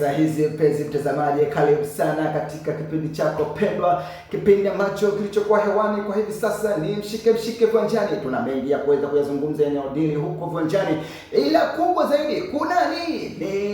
za hizi mpenzi mtazamaji, karibu sana katika kipindi chako pendwa, kipindi ambacho kilichokuwa hewani kwa hivi sasa ni Mshike Mshike Viwanjani. Tuna mengi ya kuweza kuyazungumza yanayodili huko viwanjani, ila kubwa zaidi kuna ni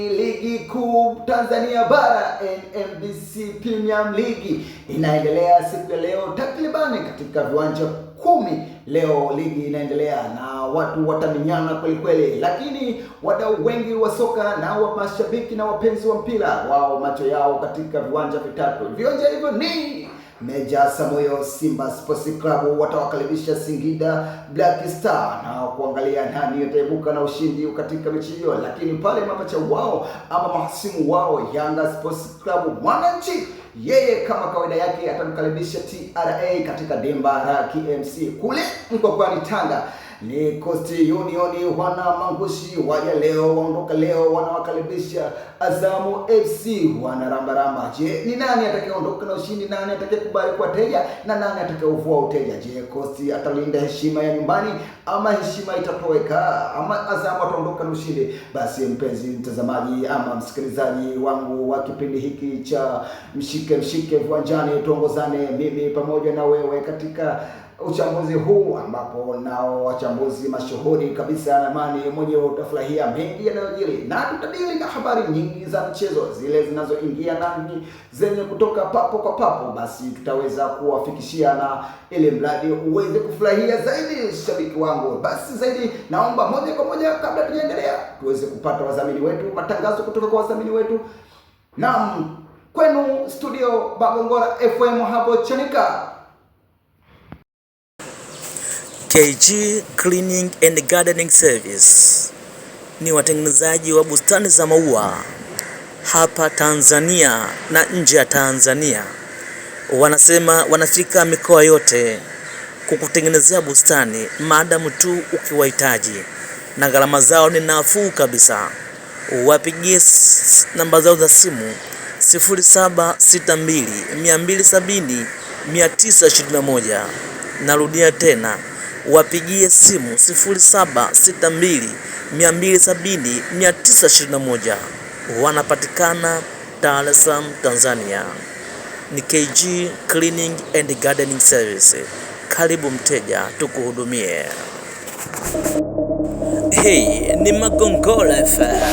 ligi kuu Tanzania Bara, NMBC Premier League inaendelea siku ya leo takribani katika viwanja 10. Leo ligi inaendelea na watu wataminyana kweli kweli, lakini wadau wengi wa soka na wa mashabiki na wapenzi wa mpira wao macho yao katika viwanja vitatu. Viwanja hivyo ni Meja Samuyo Simba Sports Club watawakaribisha Singida Black Star na kuangalia nani ataibuka na ushindi katika mechi hiyo, lakini pale mapacha wao ama mahasimu wao Yanga Sports Club Mwananchi yeye kama kawaida yake atamkaribisha TRA katika dimba la KMC kule Mkwakwani Tanga. Ni Coast Union wana mangushi waja leo waondoka leo, wanawakaribisha Azamu FC wana rambaramba. Je, ni nani atakayeondoka na ushindi? Nani atakayekubali kuwa teja na nani atakayeuvua uteja? Je, Coast atalinda heshima ya nyumbani ama heshima itatoweka ama Azamu ataondoka na ushindi? Basi mpenzi mtazamaji ama msikilizaji wangu wa kipindi hiki cha Mshike Mshike Viwanjani, tuongozane mimi pamoja na wewe katika uchambuzi huu ambapo nao wachambuzi mashuhuri kabisa na mani mwenyewe utafurahia mengi yanayojiri, na tutadili na habari nyingi za mchezo zile zinazoingia nani zenye kutoka papo kwa papo, basi tutaweza kuwafikishia na ili mradi uweze kufurahia zaidi, shabiki wangu. Basi zaidi, naomba moja kwa moja, kabla tujaendelea, tuweze kupata wadhamini wetu, matangazo kutoka kwa wadhamini wetu. Naam, kwenu studio Bagongora FM hapo Chanika. KG Cleaning and Gardening Service ni watengenezaji wa bustani za maua hapa Tanzania na nje ya Tanzania. Wanasema wanafika mikoa yote kukutengenezea bustani maadamu tu ukiwahitaji, na gharama zao ni nafuu kabisa. Wapigie namba zao za simu 0762 270 921. Narudia tena, wapigie simu 0762 270 921. Wanapatikana Dar es Salaam, Tanzania. Ni KG Cleaning and Gardening Service. Karibu mteja, tukuhudumie. Hii ni Magongola FM.